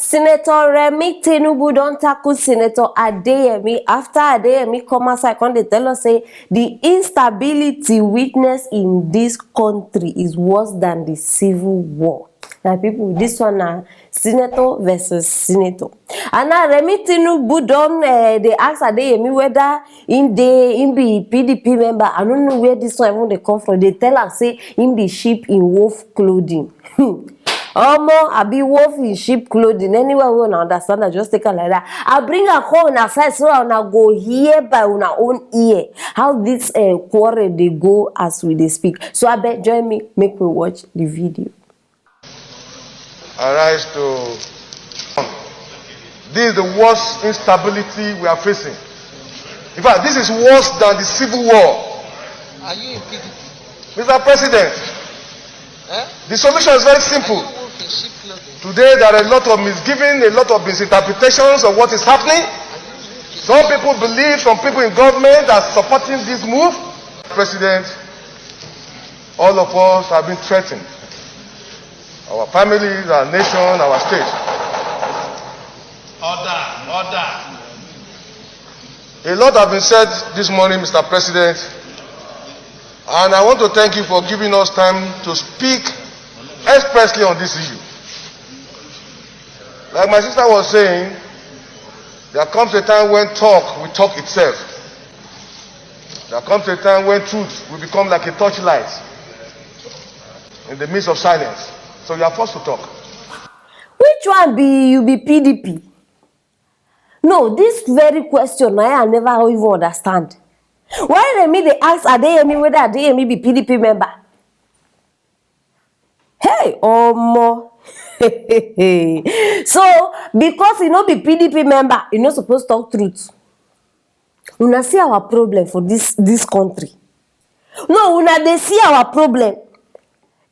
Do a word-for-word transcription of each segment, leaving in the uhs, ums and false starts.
Senator Remi Tinubu don tackle Senator Adeyemi after Adeyemi come outside come dey tell us say the instability witness in this country is worse than the civil war. Na people, this one na senator versus senator. And now Remi Tinubu don uh, dey ask Adeyemi whether him dey him be P D P member. I no know where this one even dey come from. Dey tell am say him dey ship in wolf clothing. Omo, abi wolf in sheep clothing? Anywhere wey una understand am, just take am like that. I bring am come una side so that una go hear by una own ear how this uh, quarrel dey go as we dey speak. So abeg join me, make we watch the video. Arise to. This is the worst instability we are facing. In fact, this is worse than the civil war. Are you in P D P? Mister President, Eh? the solution is very simple. Wolf in sheep clothing. Today, there are a lot of misgiving, a lot of misinterpretations of what is happening. Some people believe, some people in government are supporting this move. President, all of us have been threatened. Our families, our nation, our state. Order, order. A lot have been said this morning, Mister President, and I want to thank you for giving us time to speak expressly on this issue. Like my sister was saying, there comes a time when talk will talk itself. There comes a time when truth will become like a torchlight in the midst of silence. So you are forced to talk. Which one be you be P D P? No, this very question na I never even understand. Why Remi dey ask Adeyemi whether Adeyemi be P D P member? Hey, omo. So because he no be P D P member, he no suppose talk truth. Una see our problem for this this country. No, una dey see our problem.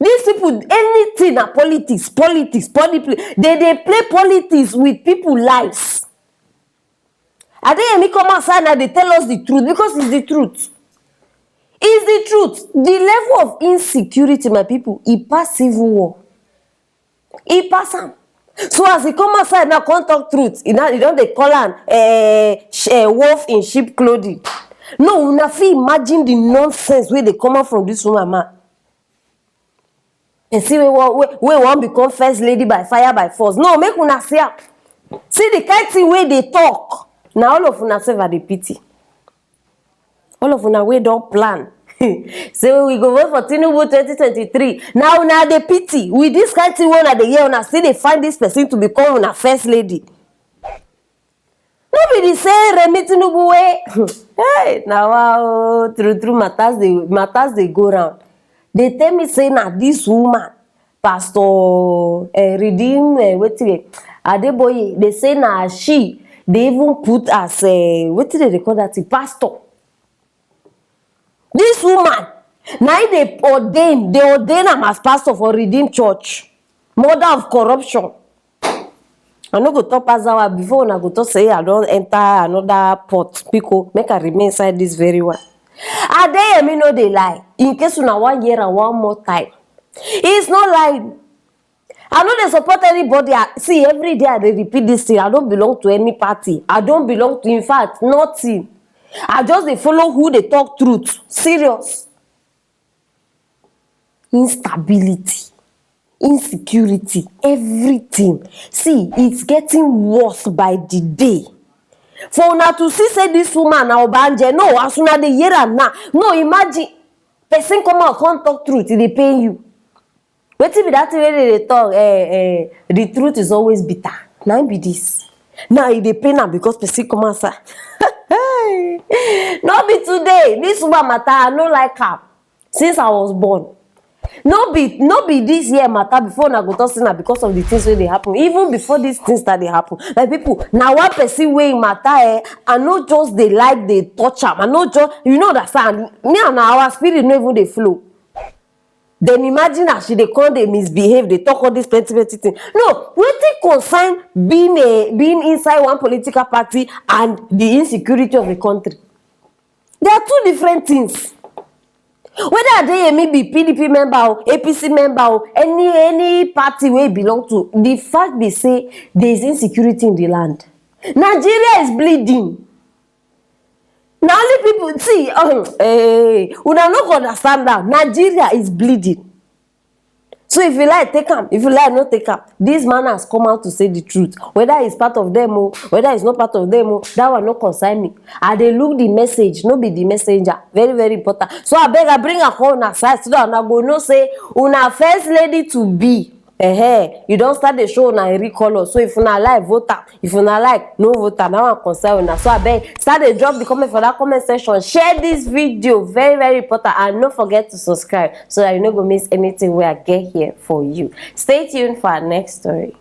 These people, anything na politics, politics, politics. They dey play politics with people lives. Adeyemi come outside now dey tell us the truth because it's the truth. It's the truth. The level of insecurity, my people, e pass civil war. E pass am. So as he come outside now come talk truth, he now he don dey call am uh, sh- uh, wolf in sheep clothing. No, una fit imagine the nonsense wey dey come out from this woman mouth. Person wey wan wey wey wan become first lady by fire by force. No, make una see am. See the kind thing wey dey talk. Na all of una sef I dey pity. All of una wey don plan say we go vote for Tinubu twenty twenty-three. Na una dey pity with this kind thing wey una dey hear, una still dey find this person to become una first lady. No be the same Remi Tinubu wey hey na wa o true true matters dey matters dey go round. Dey tell me say na this woman pastor uh, redeem uh, wetin dey Adeboye dey say na she dey even put as uh, wetin dey dey call that thing pastor. This woman na im dey ordain dey ordain am as pastor for redeem church, mother of corruption. I no go talk pass that one before una go talk say I don enter another pot, biko make I remain inside this very one. Adeyemi no dey lie, in case una wan hear am one more time, he is not lying. I no dey support anybody. I, see, every day I dey repeat this thing. I don't belong to any party. I don't belong to, in fact, nothing. I just dey follow who dey talk truth. Serious. Instability, insecurity, everything. See, it's getting worse by the day. For una to see say this woman na obanje, no, as una dey hear am now, no, imagine person come out come talk truth, e dey pain you. Wetin be that thing wey dey dey talk eh eh the truth is always bitter. Na im be this. Now e dey pain am because person come outside. No be today this woman matter, I no like am since I was born. No be no be this year matter before una go talk say na because of the things wey dey happen, even before this thing start dey happen. My people, na one person wey im matter eh I no just dey like dey touch am, I no just, you no understand, me and our spirit no even dey flow. Then imagine as she dey come dey misbehave, dey talk all this plenty plenty thing. No, wetin concern being a being inside one political party and the insecurity of the country? They are two different things. Whether Adeyemi be P D P member o, A P C member o, any any party wey e belong to, the fact be say there is insecurity in the land. Nigeria is bleeding. Na only people see, um, hey, una no go understand now. Nigeria is bleeding. So if you like, take am. If you like, no take am. This man has come out to say the truth. Whether he's part of them o, whether he's not part of them o, that one no concern me. I dey look the message, no be the messenger. Very, very important. So abeg, I bring am come una side so that una go know say una first lady to be. Eh, you don start dey show una eri colour. So if una like, vote am. If una like, no vote am. That one concern una. So abeg, start dey drop the comment for that comment section. Share this video, very, very important, and no forget to subscribe so that you no go miss anything wey I get here for you. Stay tuned for our next story.